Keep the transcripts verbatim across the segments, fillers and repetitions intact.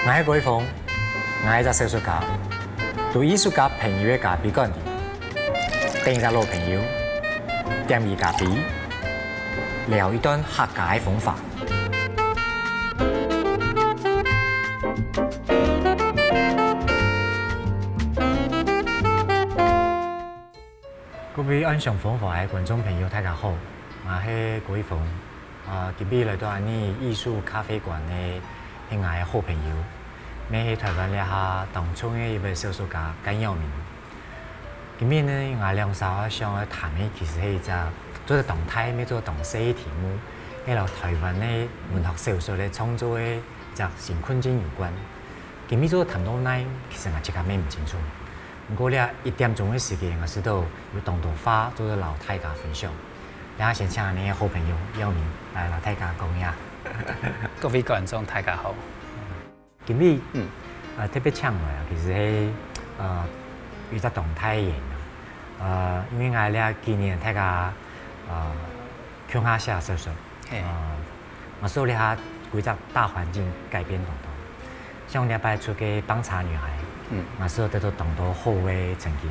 𠊎係郭一峰，𠊎係隻小說家，在藝術家朋友个咖啡館裡，等一隻老朋友，點佢咖啡，聊一段客家个風華。各位愛上風華个觀眾朋友，大家好，𠊎係郭一峰。 啊，今晡日來到恁呢藝術咖啡館个係𠊎个好朋友，乜係臺灣這下當紅个一位小說家簡耀明。今晡日呢，𠊎兩儕想愛談个其實係一隻做得當大，乜做得當細个題目，係摎臺灣个文學小說个創作个一隻新困境有關。今晡日做得談到哪，其實𠊎自家乜毋清楚。毋過這一點鐘个時間，𠊎試著有當多話做得摎大家分享。 這下先請𠊎个好朋友耀明來摎大家講一下。各位觀眾，大家好。今晡日，嗯。呃，特別請來啊，其實係，呃，有一隻當大个原因啊。呃，因為𠊎這幾年大家，呃，共下寫小說，嘿。呃， 𠊎試著這下歸隻大環境改變當多。像這擺出个《棒茶女孩》，嗯。𠊎試著得到當多好个成績，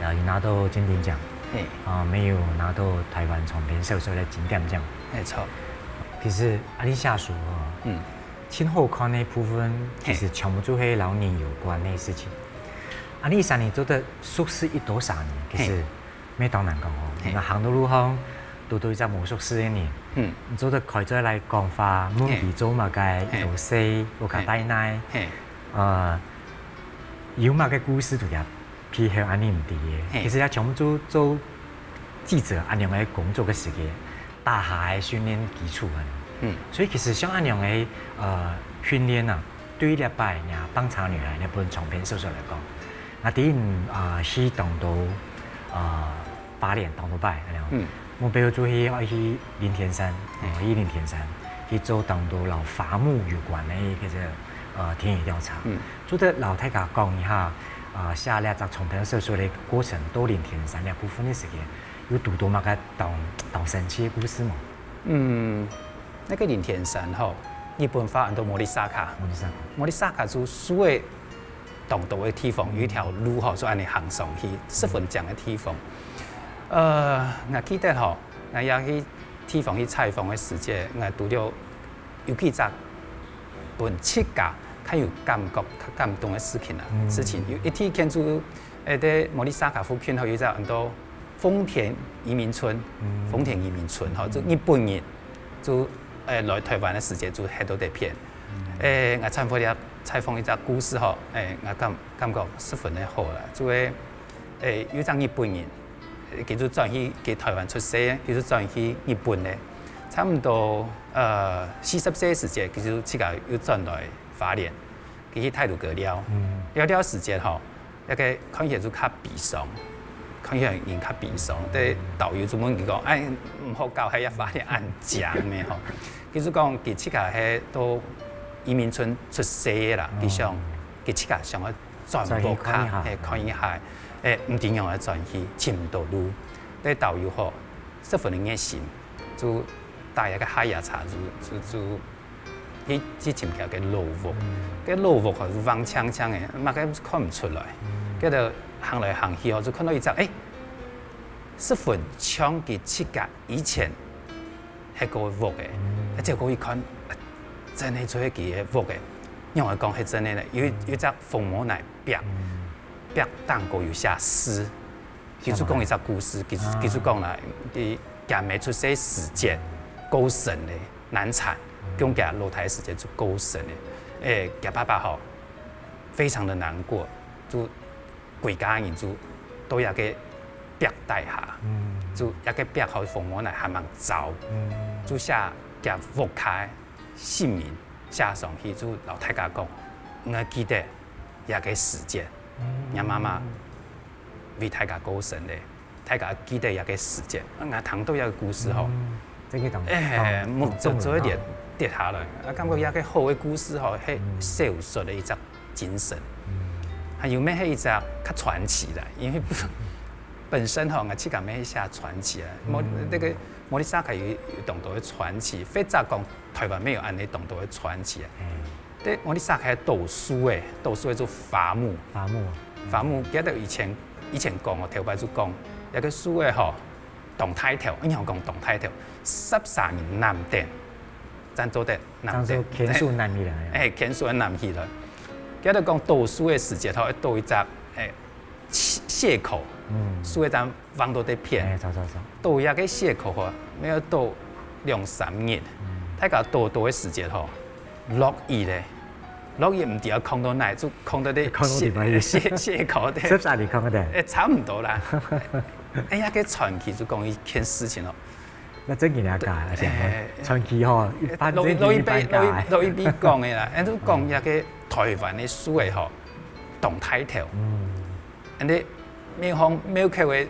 呃，有拿到金鼎獎，嘿。啊，乜有拿到臺灣長篇小說个金鼎獎。沒錯。其實，啊，你寫書哦，嗯。盡好看个部分，嘿。其實全部就係摎人有關个事情。啊，你想你做得熟事一多儕人，其實嘿。 乜當難講哦。嘿。𠊎行到路項，堵著一隻無熟事个人，嗯。你做得開嘴來講話，問佢做麼个，嘿。有事，有較大奈，嘿。呃，有麼个故事在這背後恁呢毋知个。嘿。其實也全部做，做記者恁樣个工作个時間，打下个訓練基礎啊。嗯。所以其實像恁樣个，呃，訓練啊，對這擺若《棒茶女孩》這本長篇小說來講， 𠊎第一，呃，去當多，呃，花蓮當多擺，恁樣。嗯。目標就係愛去林田山，嗯。呃，去林田山，去做當多摎伐木有關个一個，呃，田野調查。嗯。做得摎大家講一下，呃，寫這隻長篇小說个過程，到林田山這部分个時間，有堵著麼个當，當神奇个故事無？嗯，那個林田山吼，日本話安到摩利薩卡。摩利薩卡。摩利薩卡就樹仔 當多个地方，有一條路吼，就恁呢行上去，十分靚个地方。呃，𠊎記得吼，𠊎也去地方去採訪个時節，𠊎堵著有幾隻分自家較有感覺、較感動个事情啊，嗯。事情。有一次見著，呃，在摩利薩卡附近吼，有一隻安到豐田移民村，嗯。豐田移民村吼，就日本人就，呃，來臺灣个時節就歇到這片。嗯。呃，𠊎參與了 採訪一隻故事吼，欸，𠊎感，感覺十分个好啦。就係，欸，有一隻日本人，欸，佢就轉去，佢臺灣出世个，佢就轉去日本咧。差毋多，呃，四十歲个時節，佢就自家又轉來花蓮，佢去太魯閣尞。嗯。尞尞時節吼， 該個看起來就較悲傷，看起來人較悲傷。該導遊就問佢講：「哎，毋好搞，還要花蓮恁靚咩吼？」佢就講，佢自家係到移民村出世个啦，佢想，哦。佢自家想要轉屋下，轉去看一下。係，看一下，欸，毋知仰般轉去，尋毋到路。該導遊吼，十分个熱心，就帶一個哈雅茶，就，就，就 去，去尋佢个老屋。嗯。該老屋吼，就黃青青个，麼个看毋出來。嗯。該就行來行去吼，就看到一隻，欸，十分像佢自家以前歇過个屋仔。嗯。啊，結果一看，啊，真个就係佢个屋仔。仰會講係真个呢？有，嗯。有一隻紅毛泥壁，嗯。壁頂高有寫字。 佢就講一隻故事，佢，啊。佢就講啦，佢厥姆出世時節過身咧，難產，嗯。降厥老弟時節就過身咧。欸，厥爸爸吼，非常的難過，就歸家人就到該個壁底下，嗯。就該個壁吼，紅毛泥還吂燥，嗯。就寫厥屋下个姓名寫上去，就摎大家講，𠊎記得 這個時節，嗯。若媽媽為大家過身咧，大家記得這個時節。啊，𠊎聽到這個故事吼，嗯，這個當，欸，當，目汁就會流，當動人啊。跌下來。啊，感覺這個好个故事吼，係，嗯。小說个一隻精神。嗯。還有乜係一隻較傳奇啦，因為本身吼，𠊎自家乜係寫傳奇啊。無，嗯。那個摩利薩卡有，有當多个傳奇，或者講臺灣乜有恁呢當多个傳奇啊。嗯。對，𠊎等識个倒數个，倒數个就伐木。伐木。伐木，佢等以前，以前講哦，頭擺就講，這个樹仔吼，當大條，仰般講當大條，十三人攬等，正做得攬等。正做牽手攬起來啊。欸，牽手攬起來。佢等講倒數个時節吼，愛倒一隻，欸，洩，洩口，嗯。樹仔正橫到該片。欸，著著著。倒這个洩口吼，愛倒兩三日。嗯。大家倒倒个時節吼， 落雨咧，落雨毋知愛囥到哪，就囥到該，囥到地方去。洩，洩，洩口个。十三日囥个。欸，差毋多啦。哎呀，該傳奇就講一件事情哦。該正經个假个，係無？欸，傳奇吼，一半正經，一半假个。老一，老一輩，老一，老一輩講个啦，人就講該个台灣个樹仔吼，當大條。嗯。人家廟方廟口个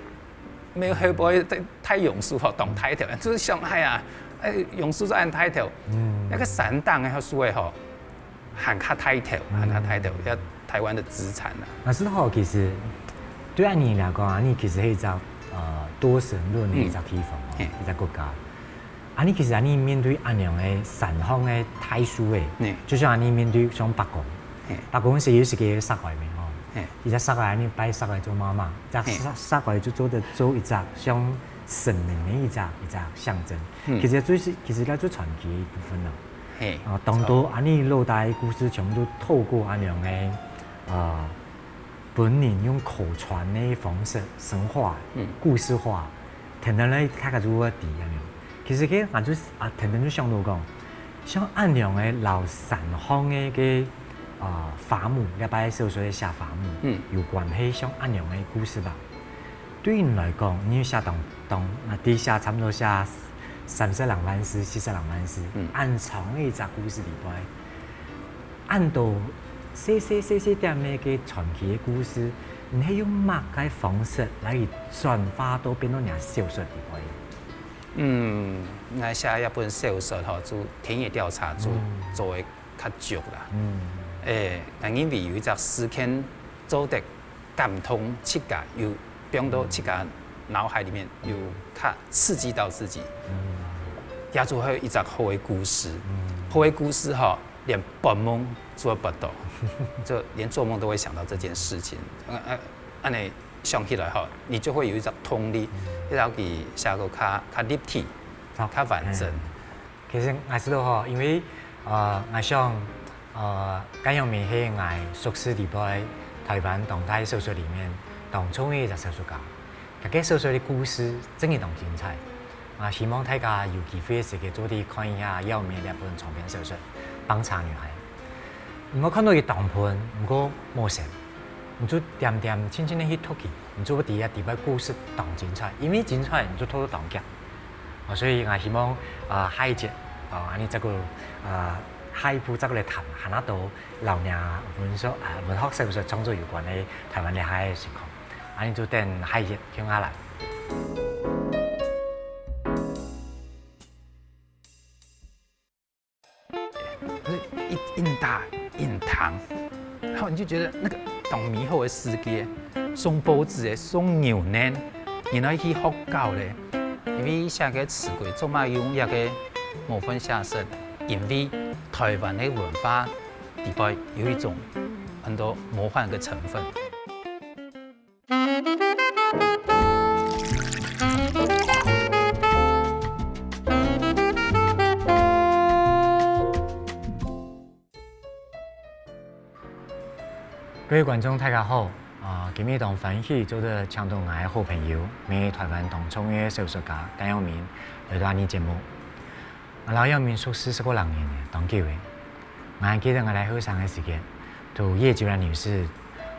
廟後背个大榕樹吼，當大條，就係上海啊，欸，榕樹就恁大條。嗯。該个山頂个樹仔吼，還較大條，還較大條，嗯。這台灣个資產啊。但係吼，其實對恁樣來講啊，你其實係一隻，呃，多神論个一隻地方哦，嗯。嘿。一隻國家。 啊，你其實啊，你面對恁樣个山項个大樹仔，嘿。就像啊，你面對像伯公，嘿。伯公係有時个石仔咩吼，嘿。佢隻石仔，你拜石仔做媽媽，隻嘿。石，石仔就做得做一隻像神明个一隻，一隻象徵。嗯。其實最係，其實該最傳奇个一部分啦。嘿。啊，當多啊，你老大个故事全部都透過恁樣个，啊， 分人用口傳个方式、神話、嗯。故事化，聽到咧大家就會知恁樣。其實个，𠊎就，啊，聽聽就想到講，像恁樣个摎山項个，个，啊，伐木，這擺小說个寫伐木，嗯。有關係像恁樣个故事吧。對你來講，你有寫當，當，啊，底下差不多寫三十零萬字、四十零萬字，嗯。恁長个一隻故事裡背， 恁多細細細細點个个傳奇个故事，你係用麼个方式來去轉化到變到若小說裡背？嗯，𠊎寫這本小說吼，就田野調查就嗯。做个較足啦。嗯。欸，𠊎認為有一隻事件做得 感動自家，有放到自家腦海裡面，有較刺激到自己。嗯。也就係一隻好个故事。嗯。好个故事吼，連發夢做得發到，就連做夢都會想到這件事情。呃，呃，恁樣想起來吼，你就會有一種動力，嗯。會讓你寫个較，較立體，好。較完整。嗯。 其實𠊎知道吼，因為，呃，𠊎想，呃，簡陽明係𠊎熟識裡背台灣當代小說裡面當重要一隻小說家。佢个小說个故事真个當精彩。啊，希望大家有機會个時節做得看一下姚明這本長篇小說《棒茶女孩》。 毋好看到佢當笨，毋過無成，你就恬恬靜靜个去讀佢，你就會知這裡背故事當精彩，因為精彩，你就讀到當遽。哦，所以𠊎希望，呃，下一節，哦，恁樣再過，呃，下一步再過來談，還較多摎若文學，呃，文學小說創作有關个台灣這下个情況。恁樣就等下一節共下來。 一，硬打硬聽，然後你就覺得那個當美好的世界，送報紙的，送牛奶，然後去學校咧，因為寫个詞句做麼用這个魔幻寫實，因為台灣的文化裡背有一種很多魔幻的成分。 各位觀眾，大家好！啊，今日當歡喜做得請到𠊎个好朋友，乜係台灣當重要个小說家簡陽明，來到𠊎个節目。 𠊎摎姚明熟識十過零年了，當久了。𠊎還記得𠊎還後生个時節，同葉菊蘭女士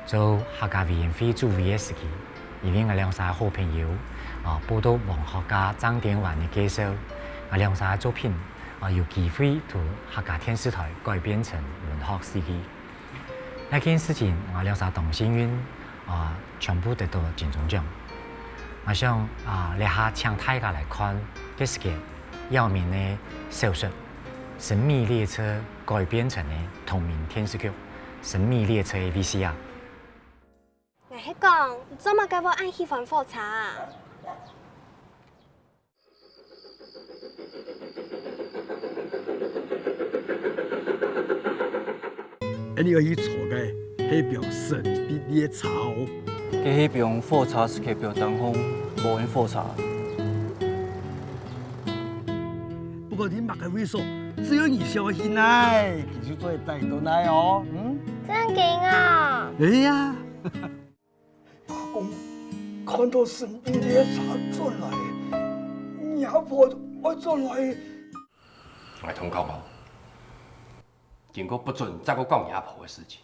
做客家委員會主委个時期，因為𠊎兩儕好朋友，啊，報讀文學家鄭典丸个介紹，𠊎兩儕作品，啊，有機會同客家電視台改編成文學戲劇。 該件事情，𠊎兩儕當幸運，啊，全部得到金鐘獎。𠊎想，啊，這下請大家來看，這係个姚明个小說《神秘列車》改編成个同名電視劇《神秘列車》个VCR。𠊎係講，你做麼个會恁喜歡火車啊？恁樣愛去坐个係一班神祕列車哦。該係一班火車，係一班當紅無人火車。不管你麼个位所，只要你相信愛，佢就做得帶你到哪哦。嗯？正經啊？哎呀！ 阿公，看到神祕列車轉來，若婆愛轉來。𠊎同你講哦，今過不准再過講若婆个事情。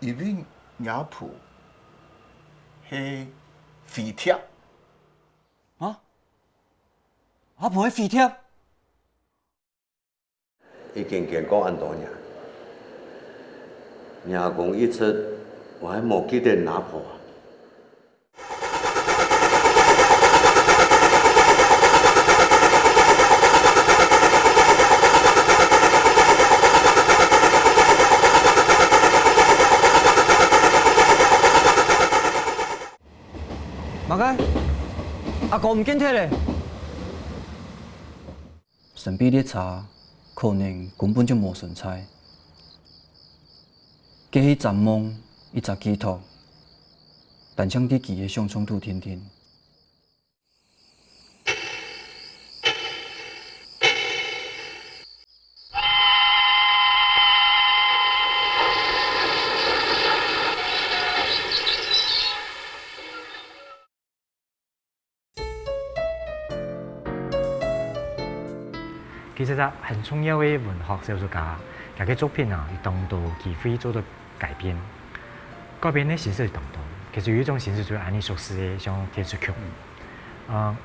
因為若婆係飛碟。啊？阿婆係飛碟？ 已經經過恁多年，若公一直還無記得若婆啊。麼个？阿公毋見忒咧！ 神祕列車可能根本就無存在。該係一隻夢，一隻寄託，單淨在佢个想像肚定定。 其實啊，很重要个文學小說家，佢个作品啊，有當多機會做到改編。改編个形式有當多，其實有一種形式就係恁仔熟事个，像電視劇。嗯。呃，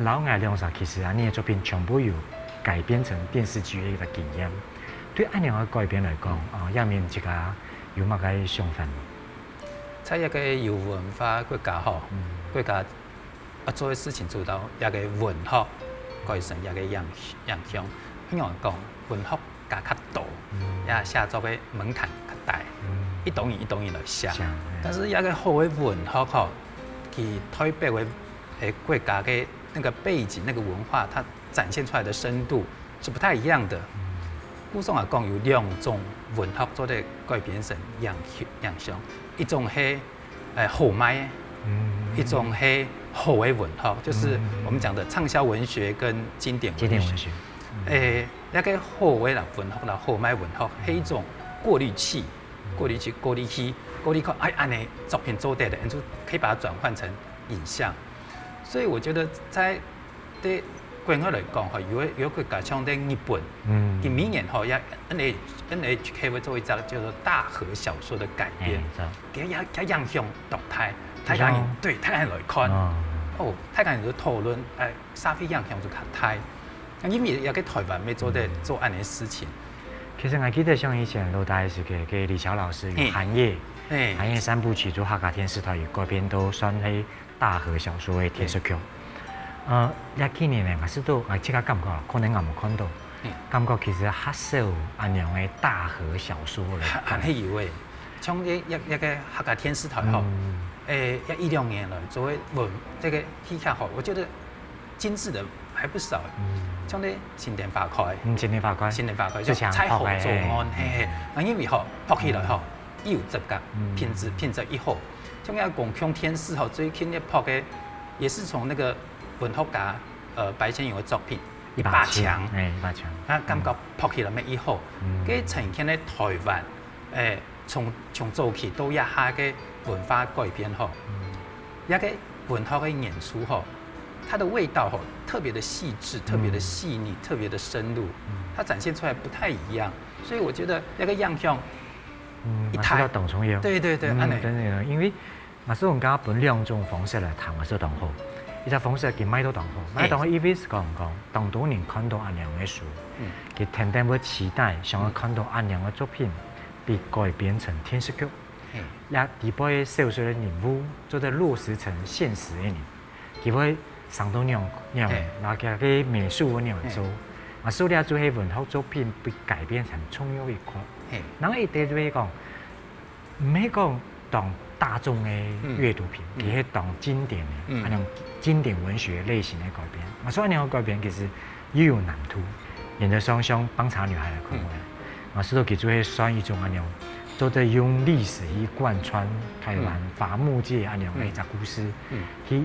摎𠊎兩儕其實恁仔个作品全部有改編成電視劇个一個經驗。對恁樣个改編來講，啊，亞明自家有麼个想法無？ 在一個有文化國家吼，嗯。國家愛做个事情做到，一個文學改成一個影，影響。譬如講，文學家較多，嗯。也寫作个門檻較低，嗯。一兜人一兜人來寫。寫，嗯。但是一個好个文學吼，佢代表个，誒，國家个那個背景、那個文化，它展現出來的深度 是不太一樣的。嗯。故所來講，有兩種文學做得改編成影，影像，一種係，呃，好賣个，嗯。一種係好个文學，就是我們講的暢銷文學跟經典文學。經典文學。嗯。誒，那個好个啦，文學啦，好賣文學，係一種過濾器，過濾器，過濾器，過濾看，哎，恁仔作品做得了，就可以把它轉換成影像。所以我覺得在 對國外來講吼，有个，有个國家像在日本，嗯。佢每年吼，也N H，N H K會做一隻叫做大河小說的改編，哎，是。佢也，也影響當大，大家人，就像，對，大家人來看，哦。哦，大家人就討論，哎，社會影響就較大。那因為也在台灣也做得做恁仔个事情。其實𠊎記得像以前老大个時節，該李喬老師有，嘿。寒夜，嘿。寒夜三部曲，就客家電視台有改編到算係 大河小說个電視劇。對。呃，這幾年呢，𠊎試著，𠊎自家感覺啦，可能𠊎無看著，嗯。感覺其實較少恁樣个大河小說个。還，還係有誒，像一，一，一個客家電視台吼，嗯。誒，一，一兩年了，做个文，這個戲劇吼，我覺得精緻的還不少。嗯。像那新店花開，嗯，新店花開。新店花開，就蔡侯做案，之前拍个，嘿，嘿。嗯。啊，因為吼，拍起來吼，嗯。 又有質感，嗯。品質，品質又好。像該公共電視吼，最近个拍个，也是從那個文學家，呃，白先勇的作品《一把槍》，一把槍，哎，《一把槍》。啊，感覺拍起來乜又好。嗯。該呈現个台灣，誒，從，從早期到這下个文化改變吼，嗯。這個文學个演出吼，它的味道吼，特別的細緻，特別的細膩，嗯。特別的深入，嗯。它展現出來不太一樣。所以我覺得那個樣向 嗯，一台。嘛，這个當重要。對，對，對，嗯，恁仔。等等，因為嘛，所以𠊎兜分兩種方式來談，嘛，所以當好。一隻方式佢賣到當好，賣到當好，嗯。意思係講，講，當多人看著恁樣个書，嗯。佢天天會期待，想愛看著恁樣个作品，被改編成電視劇。嗯。也裡背个小說个人物，做得落實成現實个人。 佢會生到仰，仰，嘿。然後佢个美術會仰做。嘿。啊，所以這就係文學作品被改編成重要一塊。嘿。然後一點就係講，毋係講當大眾个閱讀品，嗯。佢係當經典个，嗯。恁樣經典文學類型个改編。啊，所以恁樣个改編其實又有難度。原則上像《棒茶女孩》來看，嗯。啊，所以佢就會算一種恁樣，做得用歷史去貫穿台灣伐木界恁樣个一隻故事，去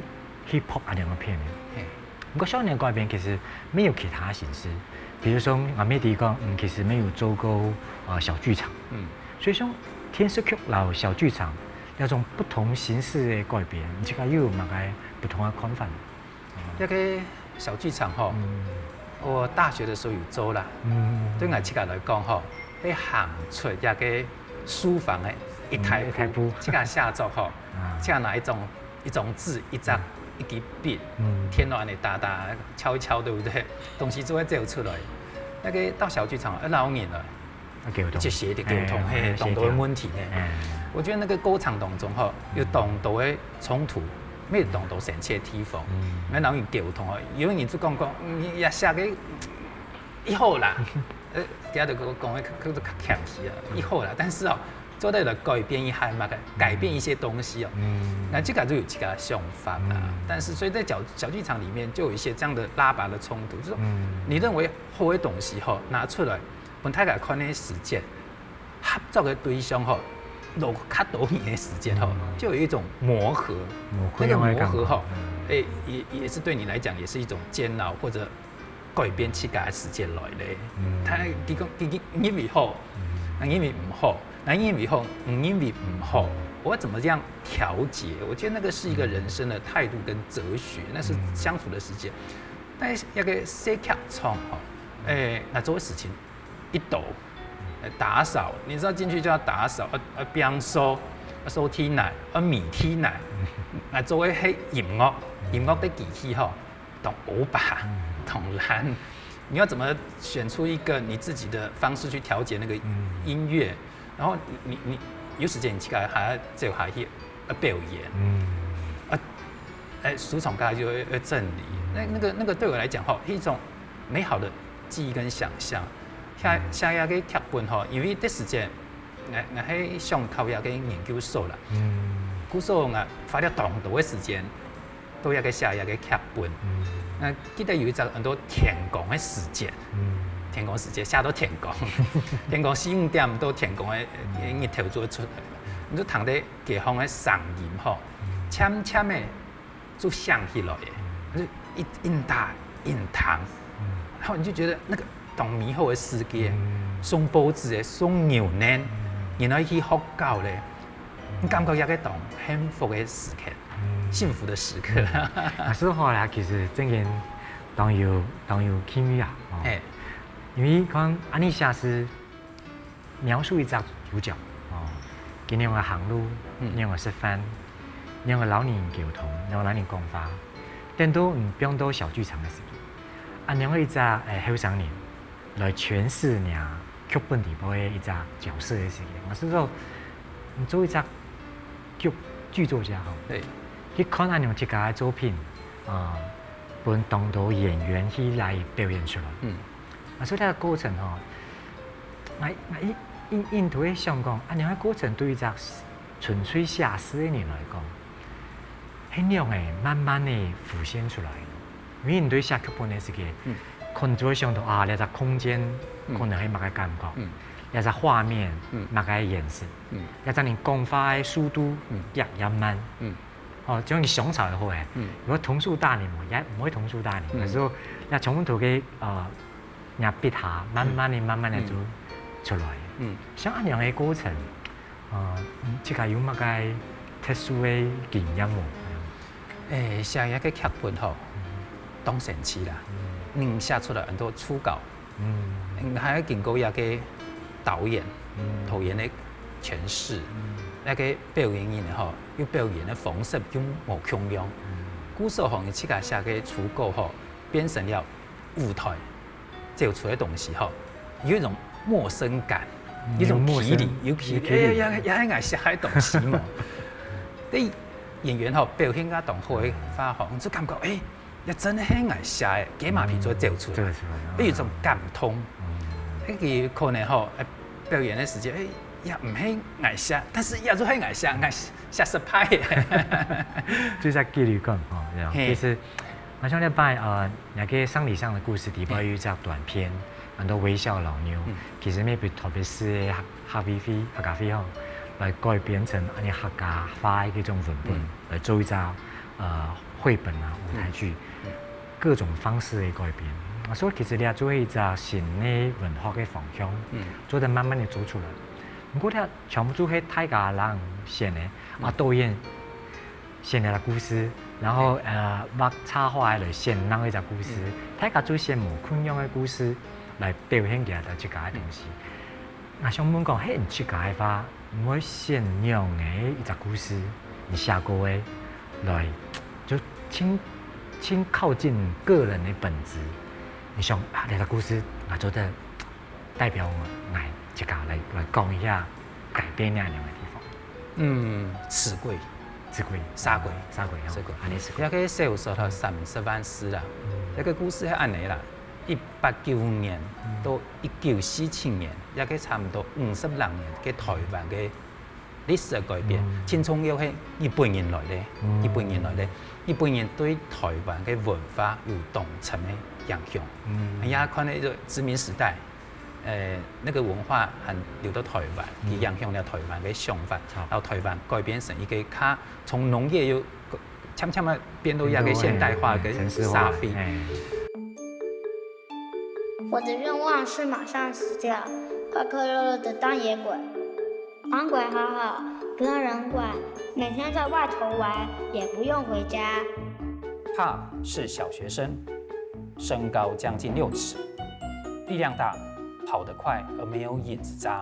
去拍恁樣个片。毋過少年改編其實沒有其他形式，比如說阿妹弟講，嗯，其實沒有做過呃小劇場，嗯，所以說電視劇摎小劇場那種不同形式的改編，你自家又有麼个不同的看法？ 這个小劇場吼，我大學的時候有做啦。對𠊎自家來講吼，係行出這个書房个一大步，一大步。自家寫作吼，自家拿一張一張紙、一張一支筆，天落恁樣打打，敲一敲，對不對？東西就會走出來。那個到小劇場，要摎人了。 啊，溝通。一直寫的溝通，嘿，當多的問題呢。我覺得那個過程當中吼，有當多的衝突，也有當多生氣的地方。嗯，那然後你溝通吼，有人就講講，嗯，也寫个以後啦，呃，其他就講講个可可能較謙虛啊，以後啦。但是哦，做得來改變一下嘛，改改變一些東西哦。嗯，那這個就有這個想法啦。但是所以在小小劇場裡面就有一些這樣的拉拔的衝突，就是說，你認為好的東西吼拿出來。 分大家看个時節，合作个對象吼，落較多年个時間吼，就有一種磨合。磨合，那個磨合吼，哎，也也是對你來講也是一種煎熬或者改變自家个時間來咧。他佢講佢佢認為好，那認為毋好，那認為好，毋認為毋好，我要怎麼樣調節？我覺得那個是一個人生的態度跟哲學，那是相處的時間。但是那個小劇場吼，哎，那做事情 一道，呃，打掃，你知道進去就要打掃，要要拚掃，要掃地泥，要抿地泥，啊，做个係音樂，音樂个機器吼，當烏白，當爛。你要怎麼選出一個你自己的方式去調節那個音樂？然後你你你有時間你自家還要走下去，要表演，啊，哎，收藏家就會會整理。那那個那個對我來講吼，係一種美好的記憶跟想像。寫寫這個劇本吼，因為該時節，𠊎𠊎係想考這個研究所啦。故所𠊎花了當多个時間，都在該寫這個劇本。𠊎記得有一隻安到天光个時節，天光時節寫到天光，天光四五點到天光个日頭就出來了，你就聽到街項个聲音吼，漸漸个 就響起來耶，就一應打應聽，然後你就覺得那個當美好个世界，送報紙个，送牛奶，然後去學校咧，你感覺一個當幸福个時刻，幸福的時刻。老師好啦，其實真个當有當有趣味啊，哦，嘿，因為講恁樣寫詩， 描述一隻主角，哦，佢仰仔行路，仰仔食飯，仰仔摎人溝通，仰仔摎人講話，等到你放到小劇場个時節，恁樣个一隻，欸，後生人來詮釋若劇本裡背个一隻角色个時節，𠊎係講，你做一隻劇，劇作家吼，對，去看恁樣自家个作品，啊，分當多演員去來表演出來。嗯。 啊，所以這個過程吼，𠊎𠊎印印印都會想講，恁樣个過程對一隻純粹寫詩个人來講，係仰仔慢慢个浮現出來。因為你對寫劇本个時節，可能就會想到啊，這隻空間可能係麼个感覺，這隻畫面麼个顏色，這隻人講話个速度也也慢。 哦，像你想出來好欸，如果通俗大人嘛，也毋會通俗大人，可是也從頭个呃，若筆下慢慢个、慢慢个就出來。嗯，像恁樣个過程，呃，自家有麼个特殊个經驗無？欸，寫一個劇本吼，當神奇啦，你寫出來很多初稿， 嗯，還愛經過一個導演，導演个詮釋，該個表演人吼，有表演个方式又無共樣。故所吼，你自家寫个初稿吼，變成了舞台走出个東西吼，有一種陌生感，一種距離，有距離，欸，也也也係𠊎寫个東西嘛。對演員吼表現个當好个話吼，你就感覺欸， 也真个係𠊎寫个，雞嫲皮就走出來，走出來，有一種感動。該個可能吼，表演个時節，欸，也毋係𠊎寫，但是也就係𠊎寫，𠊎寫失敗。就係距離感吼，這樣。其實，好像那擺呃，那個喪禮上的故事裡背有一隻短篇，很多微笑老妞，其實maybe特別係客客委會、客家會吼，來改編成恁樣客家話个這種文本，來做一隻呃繪本啊、舞台劇，各種方式个改編。啊，所以其實這就係一隻新个文學个方向，做得慢慢个做出來。毋過這全部就係大家人選个，啊，導演選个故事，然後呃，畫插畫个來選另一隻故事，大家就選無共樣个故事來表現佢自家个東西。𠊎想問講，係你自家个話，你會選仰个一隻故事，你寫過个，來，就盡盡靠近你個人个本質。你想啊，這隻故事，𠊎做得代表𠊎自家來來講一下改變恁樣个地方。嗯，死鬼，死鬼，殺鬼，殺鬼吼，殺鬼恁樣死鬼。這个小說吼三十萬字啦，這个故事係恁樣啦，一八九年到一九四七年，這个差毋多五十零年个台灣个歷史个改變，盡重要係日本人來咧，日本人來咧，日本人對台灣个文化有當深个影響。嗯，也看到殖民時代，呃，那个文化還留到台灣，佢影響了台灣个想法，然後台灣改變成一个較從農業又漸漸个變到一个現代化个社會。哎。我的愿望是马上死掉，快快乐乐的当野鬼。当鬼好好，不用人管，每天在外头玩，也不用回家。帕是小学生，身高将近六尺，力量大，跑得快而没有影子扎，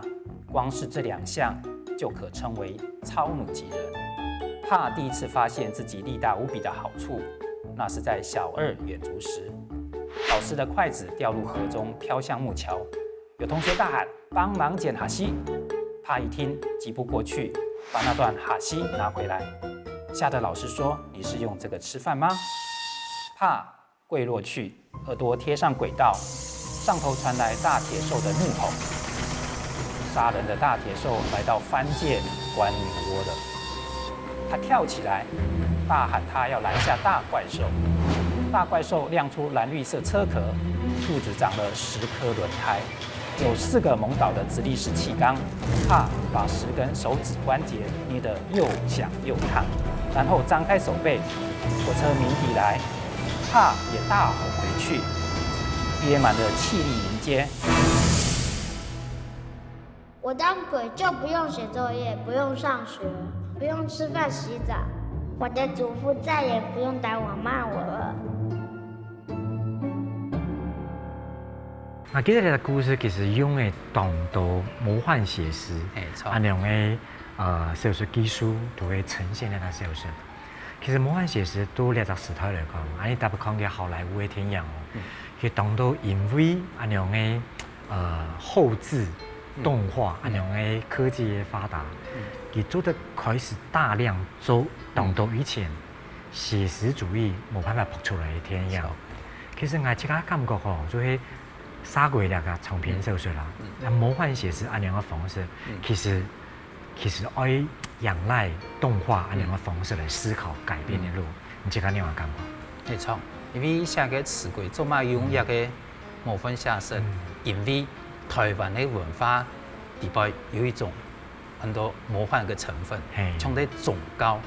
光是这两项就可称为超努级人。帕第一次发现自己力大无比的好处，那是在小二远足时，老师的筷子掉入河中，飘向木桥。有同学大喊：“帮忙捡哈西！”帕一听，疾步过去，把那段哈西拿回来，吓得老师说：“你是用这个吃饭吗？”帕跪落去，耳朵贴上轨道，上头传来大铁兽的怒吼。杀人的大铁兽来到番界观牛窝了。他跳起来，大喊他要拦下大怪兽。大怪兽亮出蓝绿色车壳，柱子长了十颗轮胎，有四个猛倒的直立式气缸。帕把十根手指关节捏得又响又烫，然后张开手背，火车鸣笛来，帕也大吼回去，憋满了气力迎接。我当鬼就不用写作业，不用上学，不用吃饭洗澡。我的祖父再也不用打我骂我了。啊，其實這个故事其實用个當多魔幻寫實，沒錯。恁樣个呃小說技術，都會呈現這个小說。其實魔幻寫實對這隻時代來講，恁樣特別看个好萊塢个電影哦，佢當多因為恁樣个呃後製動畫，恁樣个科技个發達，佢做得開始大量做當多以前寫實主義無辦法拍出來个電影。其實𠊎自家感覺吼，就係殺鬼這个長篇小說啦，啊魔幻寫實恁樣个方式，其實其實愛仰賴動畫恁樣个方式來思考改變个路。你自家仰般感覺？沒錯，因為寫个死鬼做麼用這个魔幻寫實，因為台灣个文化裡背有一種很多魔幻个成分，像在宗教，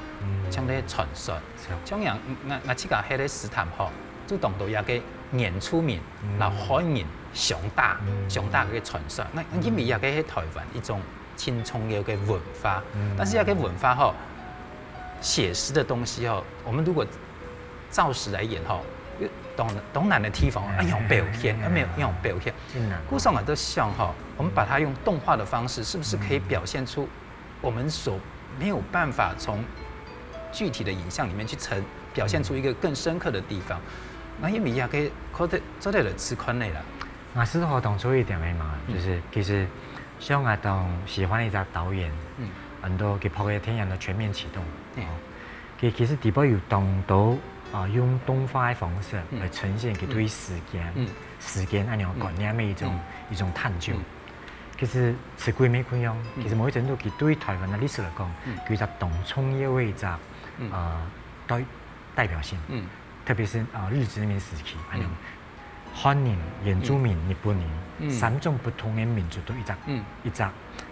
像在傳說，像樣，𠊎𠊎自家係在斯坦福，就當多這个原住民，然後漢人相打，相打个傳說。那因為這个係台灣一種盡重要个文化，但是這个文化吼，寫實的東西吼，我們如果照實來演吼，當當難的地方，哎，用表現，哎，沒有用表現。故所我都想吼，我們把它用動畫的方式，是不是可以表現出我們所沒有辦法從具體的影像裡面去呈表現出一個更深刻的地方？那因為這个可得做得來試看个啦。啊，係吼，當初一點个嘛，就是其實像𠊎當喜歡一隻導演，很多佢拍个電影都全面啟動，佢其實底背有當多啊用動畫个方式來呈現佢對時間、時間恁樣觀念个一種一種探究。其實《死鬼》乜共樣，其實某一程度佢對台灣个歷史來講，佢一隻當重要个一隻呃代代表性，特別係啊日殖民時期恁樣。漢人、原住民、日本人，嗯。三種不同个民族都一隻，嗯。一隻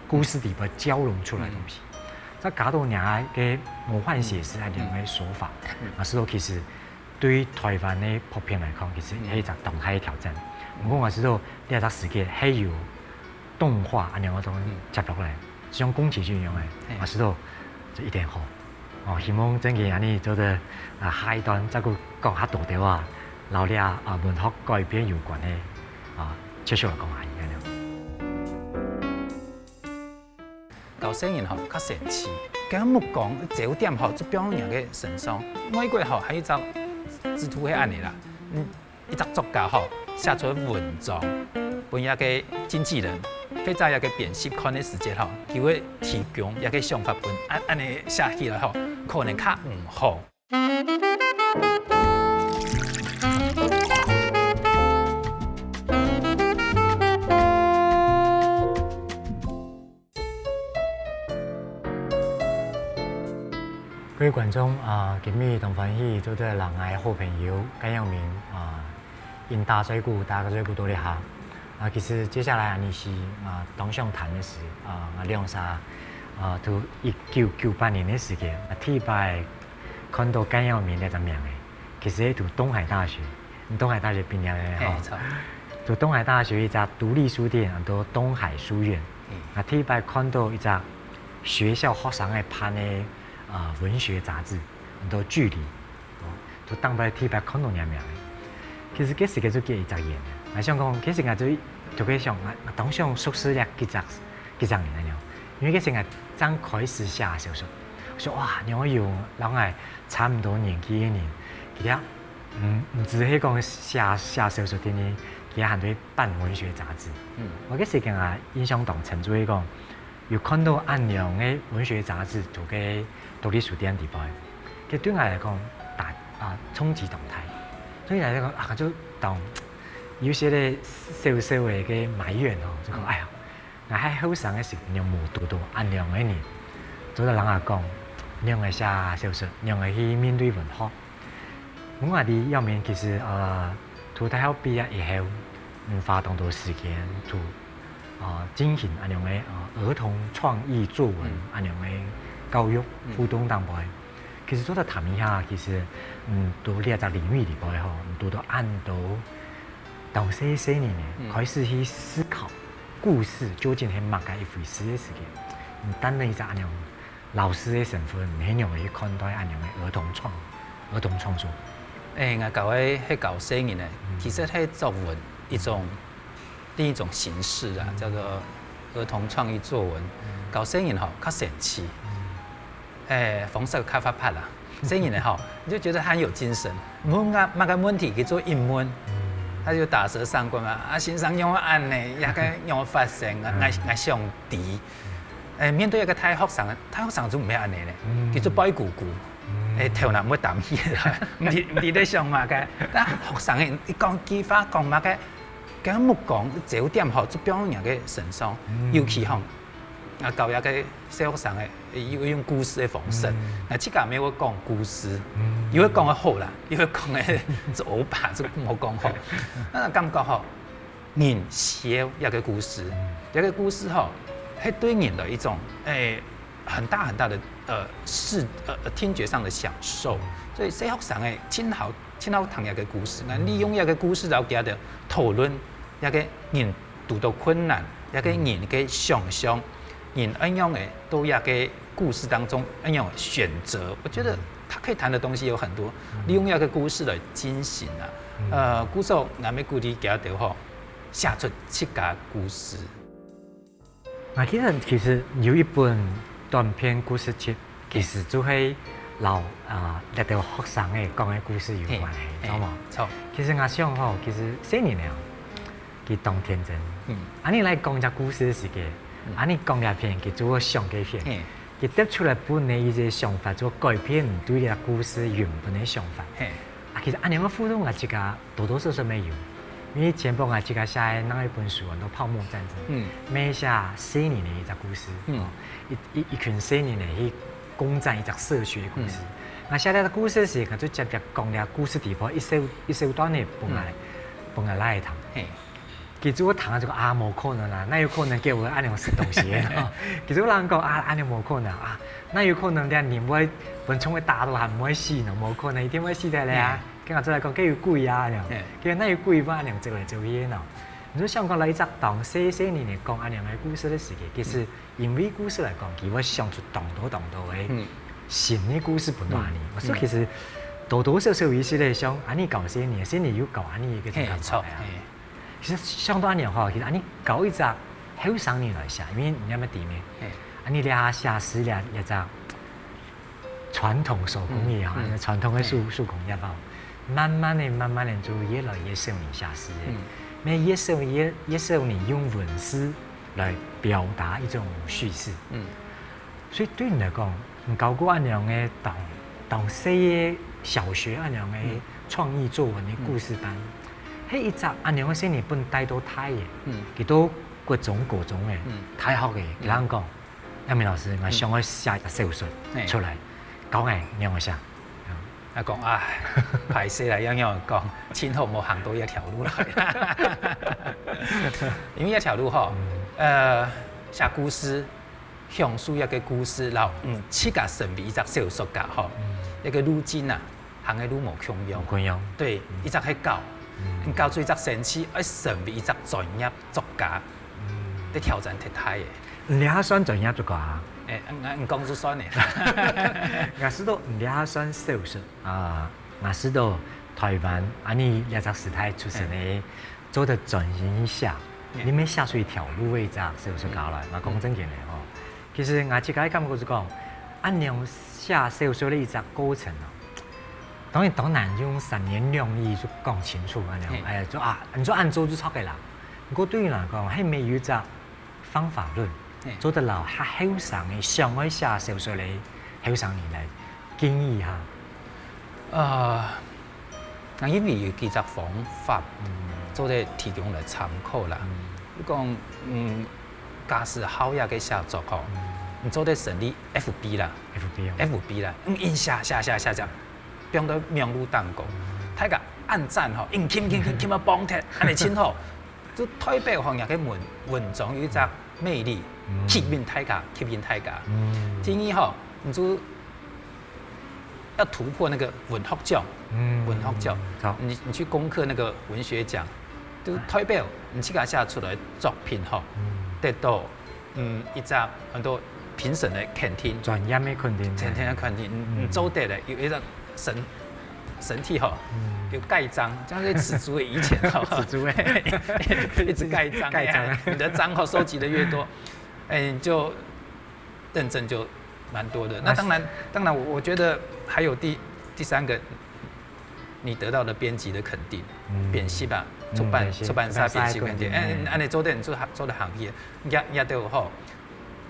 故事裡背交融出來个東西。嗯。再加到若个魔幻寫實恁樣个手法，嗯。𠊎試著其實對台灣个普遍來講，其實係一隻當大个挑戰。嗯。毋過𠊎試著這隻時節還有動畫恁樣个東西接落來，像宮崎駿一樣个，嗯。𠊎試著就一定好。 哦，希望正經恁樣做得，啊，下一段再過講較多兜啊，摎這啊文學改編有關个，啊，繼續來講下去恁樣。教細人吼，較神奇，佢目光焦點吼，就放在人个身上。外國吼，還有一隻制度係恁樣啦，嗯， 一隻作家吼，寫出文章，分這个經紀人或者這个編輯看个時節吼，佢會提供這个想法分，恁，恁樣寫起來吼，可能較毋好。 各位觀眾，啊，今日當歡喜做得摎𠊎好朋友簡陽明，啊，恁打嘴鼓，打个嘴鼓到這下。啊，其實接下來恁樣係，啊，當想談个事，啊，𠊎兩儕，啊，在一九九八年个時間，啊，第一擺看著簡陽明這隻名仔，其實係在東海大學，你東海大學畢業个吼。嘿，著。在東海大學一隻獨立書店，安到東海書院。嗯。啊，第一擺看著一隻 學校學生仔辦个，呃，文學雜誌，安到《距離》，哦，就當擺第一擺看著這名仔。其實該時節就結一隻緣啊。𠊎想講，其實𠊎就，就會想，𠊎，𠊎當想熟識這幾隻，幾隻人恁樣，因為該時𠊎正開始寫小說，想，哇，仰會有摎𠊎差毋多年紀个人，佢兜，嗯，毋只係講寫，寫小說定定，佢兜還會辦文學雜誌。嗯。𠊎該時節𠊎印象當深，就係講， 有看著恁樣个文學雜誌在該獨立書店裡背，該對𠊎來講，打，啊，衝擊當大。對𠊎來講，啊，就當有些个小小个該埋怨吼，就講，嗯。哎呀，𠊎還後生个時節，仰無堵著恁樣个人，做得摎𠊎講，仰仔寫小說，仰仔去面對文學。 𠊎在這面其實，呃，讀大學畢業以後，嗯，花當多時間讀，呃，進行恁樣个，呃，兒童創意作文嗯。恁樣个教育嗯。活動當中。其實做得談一下，其實，嗯，在這隻領域裡背吼，堵著恁多當細細人仔嗯。開始去思考故事究竟係麼个一回事个時間，嗯，擔任一隻恁樣 老師个身份，你係仰仔去看待恁樣个兒童創，兒童創作？欸，𠊎教个係教細人仔，嗯。其實係作文一種，另一種形式啊，嗯。叫做兒童創意作文。嗯。教細人吼，較神奇。嗯。欸，方式較活潑啦。細人仔吼，你就覺得他很有精神，問啊，麼个問題佢做一問，嗯。他就打蛇上棍啊，啊，先生仰會恁呢，這个仰會發生啊，嗯。𠊎，𠊎想知。 欸，面對一个大學生，大學生就毋係恁呢咧，嗯。佢就背痀痀，嗯。欸，頭那毋會擔起來，毋知，毋知在想麼个。但學生个，你講句話講麼个，佢目光焦點吼，就放在人个身上，嗯。尤其吼，啊，教這个小學生个，有用故事个方式，嗯。啊，自家也會講故事，嗯。有个講个好啦，有个講个就烏白，就無講好。那感覺吼， 人需要一个故事，嗯。一个故事吼，係對人的一種，欸，很大很大的，呃，視，呃，聽覺上的享受。嗯。所以細學生个盡好，盡好聽一个故事，那利用一个故事，然後佢兜討論一个人堵著困難，一个人个想像，嗯。人恁樣个，在一个故事當中恁樣選擇，我覺得他可以談的東西有很多，嗯。利用一个故事來進行啊。嗯。呃，故所𠊎也鼓勵佢兜吼， 寫出自家故事。啊，其實，其實有一本短篇故事集，其實就係摎，啊，這兜學生个講个故事有關係，嘿，著無？嘿，著。其實𠊎想吼，其實細人仔哦，佢當天真。嗯。恁呢來講一隻故事个時節，嗯。恁呢講這片，佢就會想該片。嘿。 佢得出來本來一个想法，就改變對這故事原本个想法。嘿。啊，其實恁樣个互動啊，自家多多少少乜有。因為前不久啊，自家寫个另一本書，安到《泡沫戰爭》，嗯。乜寫細人个一隻故事，嗯。哦，一，一，一群細人仔去攻佔一隻社區个故事。嗯。啊寫這隻故事時，𠊎就直接講這故事底背一小，一小段个本來。嗯。分𠊎倈仔聽。嘿。其實𠊎聽就講啊，無可能啦，哪有可能叫𠊎恁樣食東西个喏？其實𠊎倈講啊，恁樣無可能啊，哪有可能連人會分蟲仔叮到還毋會死呢？無可能，一定會死忒个啊。嗯。跟𠊎做來講，該有鬼啊，恁樣。嗯。該哪有鬼會恁樣走來走去个喏？你就想講來一隻當細細人仔講恁樣个故事个時間，其實 因為故事來講，佢會想出當多當多个嗯。新个故事分到阿你。嗯。所以其實多多少少有一息仔像阿你教細人，細人又教阿你个這種感覺啊。嘿，著，嘿。其實想到恁樣吼，其實阿你教一隻後生人來寫，因為你也毋知咩，嘿。阿你這下寫詩這這隻傳統手工藝啊，嗯，嗯。傳統个手，嘿。手工業啊，慢慢仔、慢慢仔就越來越少人寫詩仔，嗯。乜越少越，越少人用文字 來表達一種敘事。嗯。所以對你來講，你教過恁樣个當，當細个小學恁樣个嗯。創意作文个故事班，嗯。該一隻恁樣个細人仔分帶到大个，嗯。佢到國中、高中个，嗯。大學个，嗯。佢人講，亞明老師，𠊎想愛寫一隻小說嘿。出來，教𠊎仰仔寫。 啊講，唉，歹勢啦，仰仰講，盡好無行到這條路來。因為這條路吼，嗯。呃，寫故事，享受一個故事，然後，嗯，自家成為一隻小說家吼，嗯。一個路徑啊，行个路無共樣。無共樣。對，嗯。一隻係教，嗯。你教出一隻興趣，愛成為一隻專業作家，嗯。這挑戰忒大个。你這下算專業作家啊？欸，嗯，嗯，講就算了。𠊎知道你這下算小說 啊，𠊎知道台灣，啊，你這隻時代出身个，嗯。做得專心去寫，嗯。你乜寫出一條路个一隻小說家來，嗯。嘛講正經个吼。其實𠊎自家个感覺係講，恁樣寫小說个一隻過程哦，當然當難用三言兩語就講清楚恁樣，嗯。哎，就啊，你就恁做就著个啦。毋過對你來講，係無有一隻 方法論，嘿。做得摎較後生个想愛寫小說个後生人來建議一下。呃，𠊎認為有幾隻方法，嗯。做得提供來參考啦。嗯。你講，嗯，假使好這個寫作吼，嗯。你做得成立F B啦，F B哦。F B啦，嗯，硬寫寫寫寫寫，放到網路頂高，嗯。大家按讚吼，硬撳撳撳撳啊，幫忒，恁樣真好。 就代表吼，若个文，文章有一隻魅力，嗯。吸引大家，吸引大家。嗯。第二吼，你就要突破那個文學獎，嗯。文學獎，好。你，你去攻克那個文學獎，就代表你自家寫出來的作品吼，嗯。得到，嗯，一隻很多評審的肯定，專業的肯定。專業的肯定，你，你嗯。做得了，有一隻 身，身體吼，嗯。有蓋章，像是紫竹的以前吼。紫竹的。一直蓋章，蓋章啊。哎，你的章吼收集的越多，哎，你就認證就蠻多的。那當然，當然我，我覺得還有第，第三個，你得到的編輯的肯定，嗯。編輯吧，嗯，出版，編輯，出版社編輯肯定，出版社肯定，哎，嗯。恁樣做得，你做，做得行業，也，也都有吼。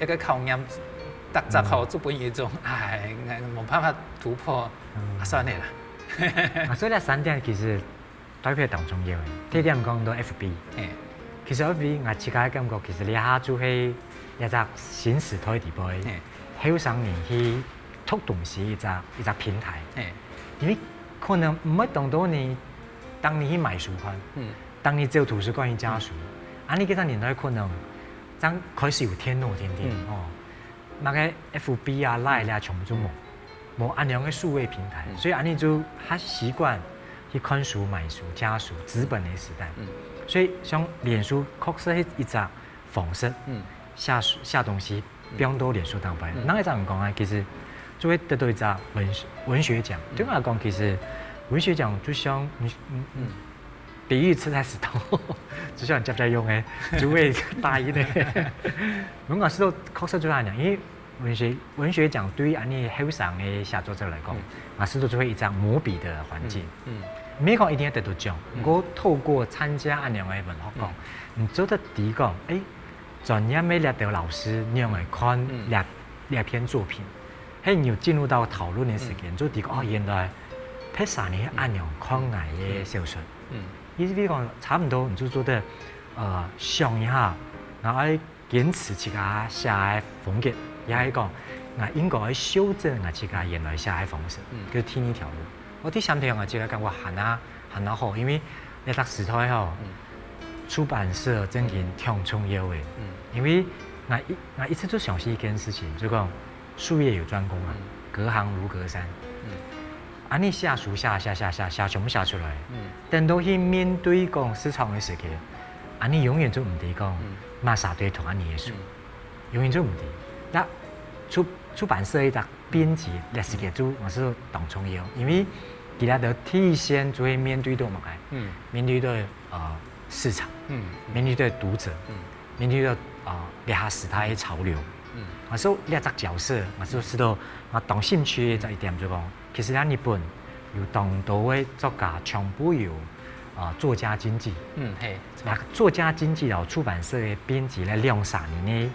一個考驗，逐隻吼，嗯。就分有一種，哎，無辦法突破，嗯。啊，算了啦。啊，所以這三點其實代表當重要个。第一點講到F B，嘿。其實F B𠊎自家个感覺，其實這下就係一隻新時代底背，嘿。後生人去讀東西一隻，一隻平台。嘿。因為可能毋會當多人當你去買書看，嗯。當你走圖書館去借書，嗯。啊，你這隻年代可能 正開始有電腦定定，嗯。吼，麼个F B啊、Line啊，全部就無，嗯。無恁樣个數位平台，嗯。所以恁樣就較習慣去看書、買書、借書，紙本个時代。嗯。所以像臉書確實係一隻方式，嗯。寫書、寫東西，嗯。放到臉書頂背。嗯。那一隻人講啊，其實就會得到一隻文學，文學獎。嗯。對𠊎來講，其實文學獎就像，嗯，嗯，嗯。 比喻實在係當好，就像接下用个，就會答應个。𠊎試著確實就恁樣，因為文學，文學獎對於恁樣後生个寫作者來講，嗯。𠊎試著就會一隻無比的環境。嗯，嗯。毋係講一定愛得到獎，嗯。毋過透過參加恁樣个文學獎，嗯。你做得知講，欸， 專業个這兜老師仰仔看，嗯。這，這篇作品。係你有進入到討論个時間，嗯。就知講，哦，原來別儕人係恁樣看𠊎个小說。嗯。意思係講，差毋多你就做得，呃，想一下，然後愛堅持自家寫个風格，也係講，𠊎應該愛修正𠊎自家原來寫个方式，嗯。就第二條路。 𠊎第三條𠊎自家感覺還較，還較好，因為這隻時代吼，出版社真經當重要个，因為𠊎一𠊎一直就相信一件事情，就講術業有專攻嘛，隔行如隔山。啊，你寫書寫寫寫寫寫全部寫出來，等到去面對講市場个時節，啊，你永遠就毋知講麼儕對讀啊你个書，永遠就毋知。該出出版社一隻 編輯，這時節就𠊎係當重要，因為佢兜第一線就會面對到麼个？嗯，面對到呃市場，嗯，面對到讀者，嗯，面對到呃這下時代个潮流。嗯，啊，所以這隻角色，𠊎係知道，啊，當興趣个一點就講，其實啊日本有當多个作家全部有啊作家經紀，嗯，嘿，那作家經紀摎出版社个編輯來兩儕人个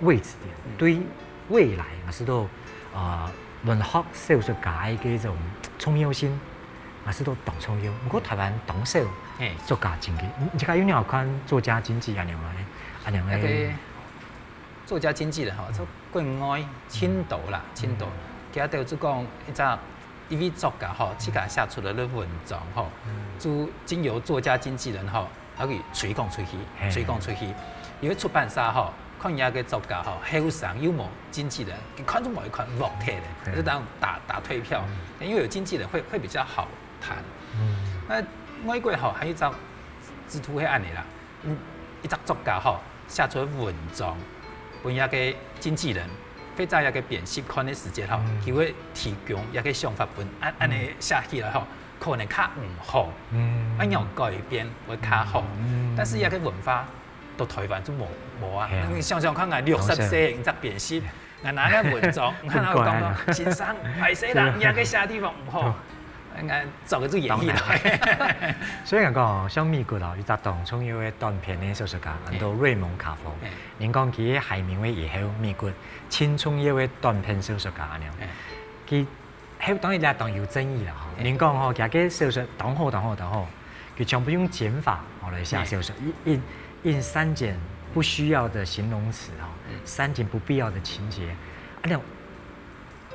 位置點，對 未來，𠊎係知道，呃，文學小說家个這種重要性，𠊎係知道當重要。毋過臺灣當少作家經紀，你你自家有仰看作家經紀恁樣个，恁樣个？作家經紀人吼，在國外盡多啦，盡多。佢兜就講一隻一位作家吼，自家寫出來个文章吼，就經由作家經紀人吼， 摎佢推廣出去，推廣出去。因為出版社吼，看這个作家吼，後生又無經紀人，佢看都無一看，忘忒了，就當打打退票。因為有經紀人會會比較好談。那外國吼，還有一隻制度係恁樣啦，嗯，一隻作家吼，寫出文章，分這个經紀人，或者這个編輯看个時節吼，佢會提供這个想法分，恁恁樣寫起來吼， 可能較毋好，嗯，愛仰改變會較好。嗯，但是這个文化到臺灣就無無啊。你想想看，𠊎六十歲，你隻編輯，𠊎拿个文章，𠊎拿講講，先生，歹勢啦，你這个寫地方毋好，𠊎做个就演戲啦。所以講，像美國哦，一隻當重要个短篇个小說家，安到瑞蒙卡佛。人講佢个海明威以後，美國盡重要个短篇小說家恁樣。佢 係，當然這當有爭議啦吼。人講吼，佢个小說當好當好當好，佢全部用減法吼來寫小說，一一一刪減不需要的形容詞吼，刪減不必要的情節，啊，恁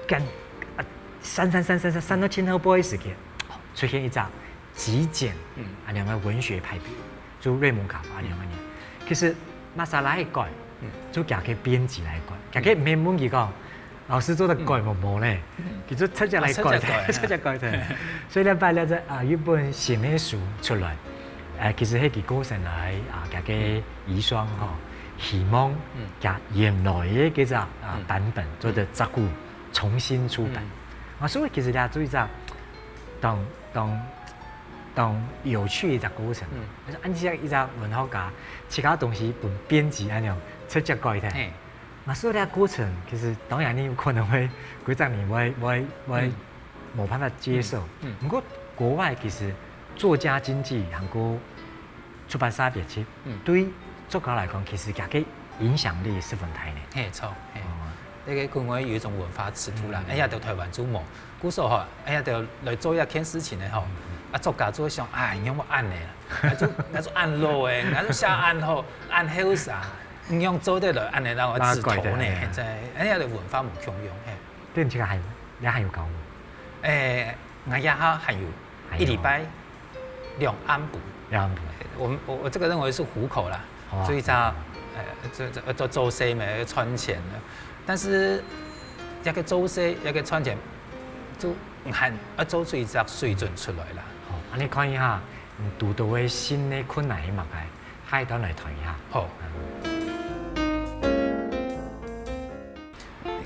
樣，啊，刪刪刪刪刪刪到盡後尾个時節，出現一隻極簡，啊，恁樣个文學派別。 就瑞蒙卡佛恁樣恁樣。其實麼儕來改，就佢个編輯來改，佢个毋免問佢講，老師做得改無無呢？佢就直接來改，直接改忒。所以這擺這隻啊，有本新个書出來，誒，其實係佢過身來啊，佢个遺孀吼，希望佢原來个這隻啊版本做得再過重新出版。啊，所以其實這就一隻當當 當有趣一隻過程。嗯，恁樣一隻文學家，自家東西分編輯恁樣直接改忒。嘿，啊，所以這過程其實當然你有可能會幾十年會會會無辦法接受。嗯，毋過國外其實作家經紀還過出版社編輯，對作家來講，其實佢个影響力十分大呢。嘿，著，嘿，該个國外有一種文化制度啦，哎呀，到臺灣就無。 故所吼，哎呀，就來做一件事情个吼，啊，作家就會想，哎，仰會恁樣啦？𠊎就𠊎就恁老誒，𠊎就寫恁好，恁後生，仰做得來恁樣摎𠊎指導呢？現在，哎呀，就文化無共樣，嘿。對，你這個還你還有教無？誒，𠊎這下還有，一禮拜 兩暗晡。兩暗晡。我們我我這個認為是糊口啦，哦，所以他呃這這呃做做生意嘛，要賺錢的，但是這個做生意這個賺錢，就還要做出一隻水準出來啦。好，恁樣看一下，你堵到个新个困難係麼个？下一段來談一下。好。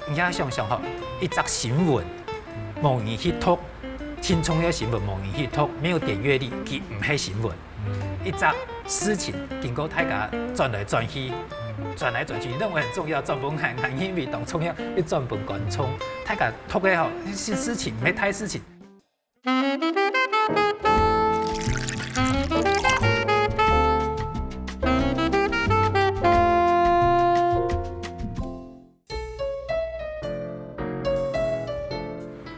你也想想吼，一則新聞，無人去讀，盡重要新聞無人去讀，沒有點閱率，佢毋係新聞。一則事情經過大家轉來轉去，轉來轉去，認為很重要，轉分𠊎，𠊎認為當重要，又轉分觀眾。大家讀个吼，係事情，毋係大事情。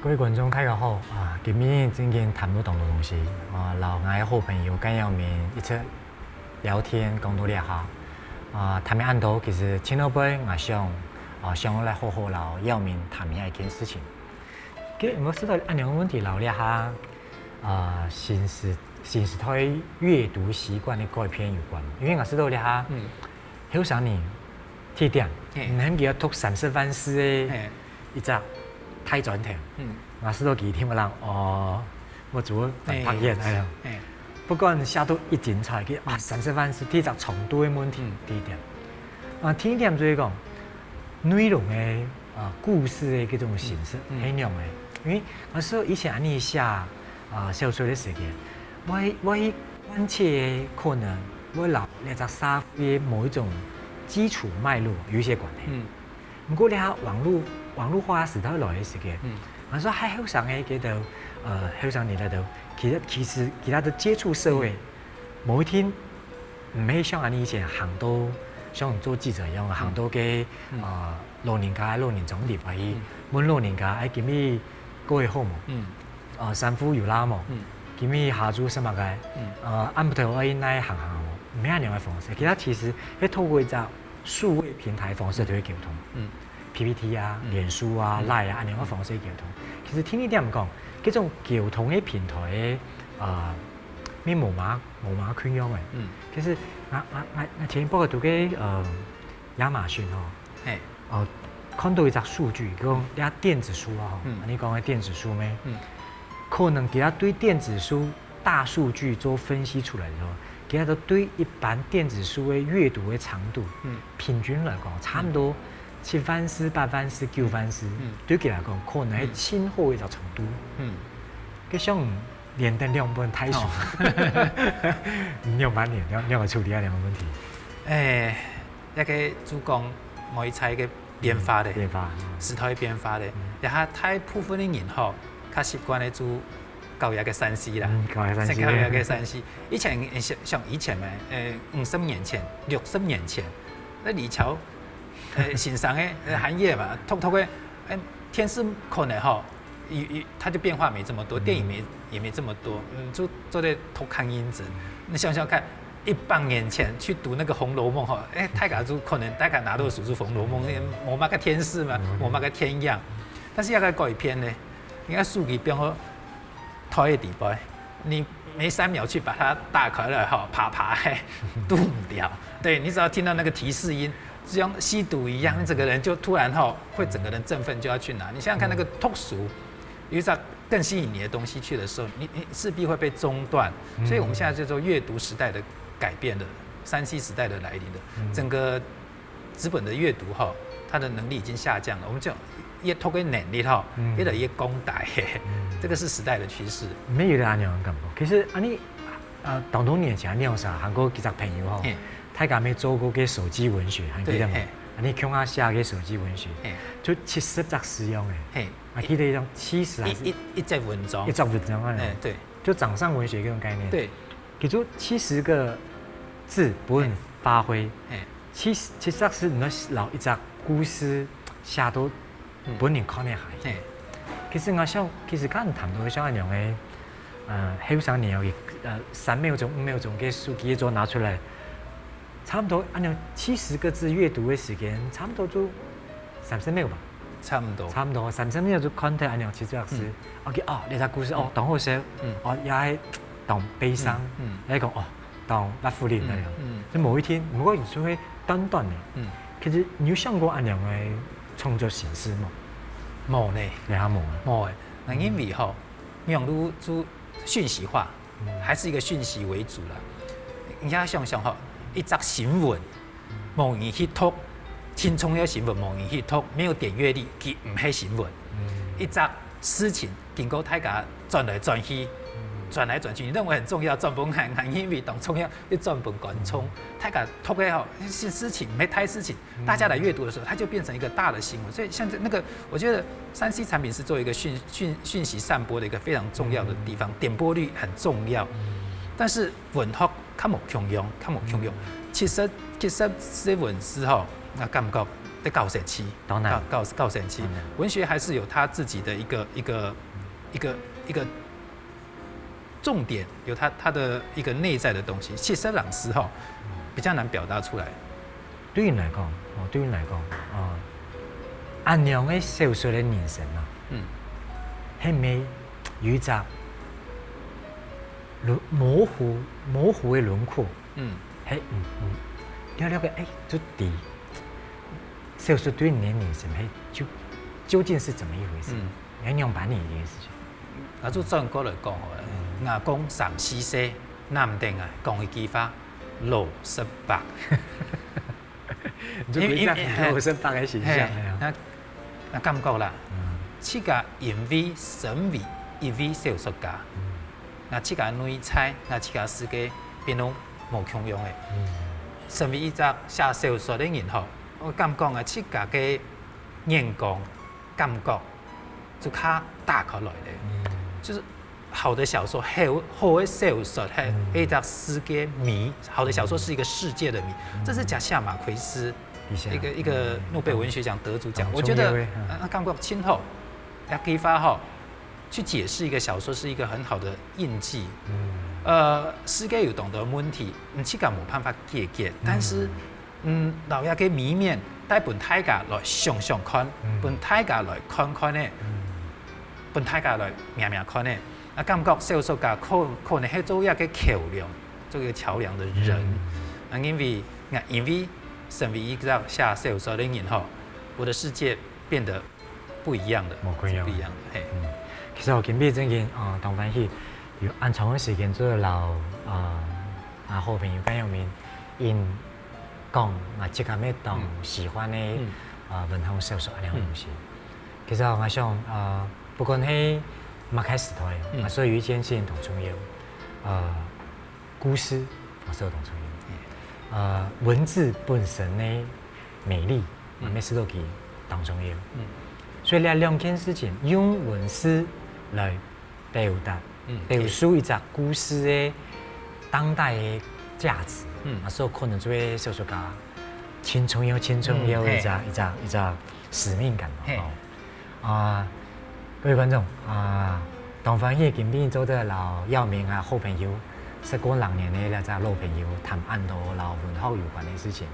各位觀眾，大家好！啊，今晡日正經談到當多東西，啊，摎𠊎个好朋友簡耀明一直聊天，講到這下，啊，談了恁多，其實盡後背，𠊎想，啊，想愛來好好摎耀明談一下一件事情。 其實𠊎試著恁樣个問題摎這下，呃，新時新時代閱讀習慣个改變有關，因為𠊎知道這下，嗯，後生人，第一點，嘿，你還記得讀三十萬字个，嘿，一隻大專題，嗯，𠊎知道佢聽毋人哦，𠊎做反白眼，哎呀，嘿，不管寫到幾精彩，佢啊三十萬字，第一隻長度个問題，嗯，第一點，啊，第二點就係講，內容个啊故事个這種形式，嗯，係仰个，因為𠊎知道以前恁樣寫。 啊，小說个時間，會會關切个可能會摎這隻社會某一種基礎脈絡有一些關係。嗯，毋過這下網路網路化時代來个時間，嗯，還說還後生个這兜，呃，後生人這兜，其實其實其他的接觸社會，某一天，毋係像恁樣以前行到像做記者一樣，行到个，呃，老人家老人中地方去問老人家，哎，今日 過得好無？嗯，啊，衫褲有罅無？嗯，今日下晝食麼个？嗯，啊，暗晡頭愛哪行行無？毋係恁樣个方式，其實其實係透過一隻數位平台方式就會溝通。嗯，P P T啊、臉書啊、Line啊，恁樣个方式溝通。其實聽你這樣講，這種溝通个平台个，啊，面無嘛無嘛共樣个。嗯，其實𠊎𠊎𠊎𠊎前一擺讀个呃亞馬遜吼， 嘿，哦，看到一隻數據，講這電子書啊，吼，嗯，恁樣講个電子書咩？嗯，可能佢對電子書大數據做分析出來个時候，佢對一般電子書个閱讀个長度，嗯，平均來講，差毋多七萬字、八萬字、九萬字，嗯，對佢來講，可能係盡好个一隻程度。嗯，該像連登兩本大書，哦，你仰般呢？你仰般處理這兩个問題？哎， 這个就講每一代个變化咧，變化，時代變化咧，這下大部分个人吼，較習慣个就搞這个三C啦，嗯，搞這个三C，先搞這个三C。以前像像以前嘛，呃，五十年前、六十年前，該李喬，呃，先生个，呃，行業嘛，讀讀个，呃，電視可能吼， 也也，它就變化沒這麼多，電影沒也沒這麼多，嗯，就做得偷看影子。你想想看，一百年前去讀那個《紅樓夢》吼，哎，大家就可能大家拿到手就《紅樓夢》，無麼个電視嘛，無麼个電影。但是這个改變呢，你看手機變好，台个底背，你沒三秒去把它打開來吼，啪啪，嘿，讀毋掉。對，你只要聽到那個提示音， 就像吸毒一樣，整個人就突然吼，會整個人振奮，就要去拿。你想想看，那個讀書，有一隻更吸引你的東西去的時候，你你勢必會被中斷。所以我們現在就說閱讀時代的改變的，三C時代的來臨的，整個紙本的閱讀吼，它的能力已經下降了。我們這種閱讀的能力吼，越來越降低，這個是時代的趨勢。毋係有恁樣个感覺。其實恁樣，呃，當多年前恁樣啥，還過幾隻朋友吼，嘿， 大家乜做過个手機文學，還記得無？對，嘿。恁樣共下寫个手機文學，嘿，就七十隻字樣个。嘿，啊，記得一張七十還是一一一隻文章，一隻文章啊，哎，對，就掌上文學這種概念。對，佢就七十個字分發揮，嘿，七十七十隻字，你愛摎一隻故事寫到 分人看得下去。其實𠊎想，其實看談到像恁樣个，呃，後生人个，呃，三秒鐘、五秒鐘个手機一做拿出來，差不多恁樣七十個字閱讀个時間，差不多就三十秒吧。差不多。差不多三十秒就看透恁樣七十隻字。OK，哦，這隻故事哦，當好笑，哦，也係當悲傷，也係講哦，當辣衢人恁樣。就某一天，毋過有時候會短短个，其實你有想過恁樣个 創作形式無？無呢。你還無啊？無欸。那因為吼，網路就訊息化，還是一個訊息為主啦。你要想想吼，一則新聞，無人去讀，輕鬆个新聞無人去讀，沒有點閱率，佢毋係新聞。一則事情經過大家轉來轉去，轉來轉去，你認為很重要，轉分𠊎，𠊎認為當重要，又轉分觀眾。大家讀个吼，是事情，毋係大事情， 大家來閱讀的時候，它就變成一個大的新聞。所以像這那個，我覺得三C產品是做一個訊訊訊息散播的一個非常重要的地方，點播率很重要。但是文學較無共樣，較無共樣。其實其實寫文字吼，𠊎感覺在搞神奇，當然。搞搞搞神奇。文學還是有它自己的一個一個一個一個 重點，有它它的一個內在的東西。其實老師吼，比較難表達出來。對你來講，哦，對你來講，哦，恁樣个小說个人生啊，嗯，係毋係有一隻輪模糊模糊个輪廓，嗯，嘿，嗯嗯，了了个，哎，就知小說對你个人生，嘿，就究竟是怎麼一回事？嗯，你要仰般理解這件事情？啊，就轉過來講好了，嗯，吾公三四歲，難得啊，講一句話，老實白。你就變成一個老實白个形象，嘿，那那感覺啦，嗯，自家因為身為一位小說家，嗯，那自家內在，那自家世界變到無共樣个。嗯，身為一隻寫小說个人吼，我感覺啊，自家个眼光、感覺就較打開來咧。嗯，就是好的小說，好好个小說，係，嗯，係一隻世界謎。好的小說是一個世界的謎，嗯，這是寫馬奎斯，一個一個諾貝爾文學獎得主講。我覺得，啊，感覺盡好，這句話吼，去解釋一個小說是一個很好的印記。嗯，呃，世界有當多問題，你自家無辦法解決，但是，嗯，摎這個謎面帶分大家來想想看，分大家來看看呢，分大家來摸摸看呢。啊，感覺小說家可可能係做一個橋樑，做一個橋樑的人。啊，因為啊，因為身為一個寫小說的人吼，我的世界變得不一樣的，無共樣，不一樣的，嘿。嗯，其實我今晡日正經，呃，當歡喜，有恁長个時間做得摎，呃，啊，好朋友簡陽明，因講啊，自家乜當喜歡个，嗯，呃，文學小說恁樣个東西。其實我想，呃，不管係麼个時代，嗯，啊，所以有一件事情當重要，呃，故事，啊，係當重要。呃，文字本身个美麗，啊，乜係都幾當重要。嗯，所以這兩件事情，用文字來表達，嗯，表述一隻故事个當代个價值，嗯，啊，所以可能做小說家盡重要、盡重要个一隻，嗯，一隻，一隻使命感嘛，嘿，吼。啊，各位觀眾，啊，當歡喜今晡日做得摎耀明啊好朋友，識過六年个這隻老朋友談恁多摎文學有關个事情。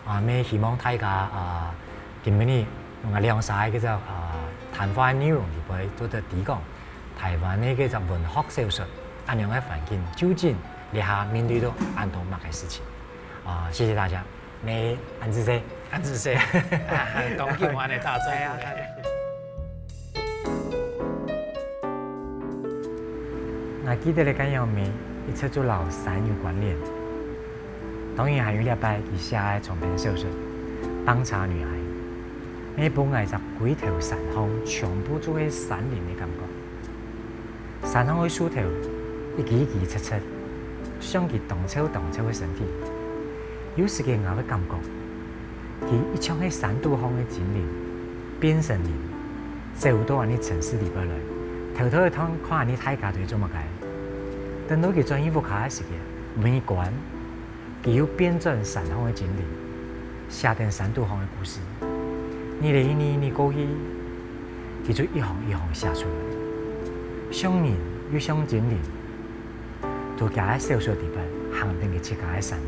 啊，乜希望大家，啊，今晡日用个兩三個這隻，啊，談話个內容裡背做得知講，臺灣个這隻文學小說恁樣个環境，究竟這下面對著恁多麼个事情。啊，謝謝大家，乜恁仔細。恁仔細，啊，當今晚个大眾。哎呀，𠊎記得个簡陽明一直就摎山有關聯。當然還有這擺佢寫个長篇小說《棒茶女孩》，乜分𠊎一隻歸頭山項全部就係山林个感覺。山項个樹頭一支一支直直，像佢當瘦當瘦个身體。有時節𠊎會感覺， 佢一像係山肚項个精靈，變成人，走到𠊎俚城市裡背來，偷偷仔看𠊎俚大家在做麼个。等到佢轉去屋下个時節，門一關，佢又變轉山項个精靈，寫等山肚項个故事。日仔一日一日過去，佢就一行一行寫出來，像人又像精靈， 在厥个小說裡背行等佢自家个山路。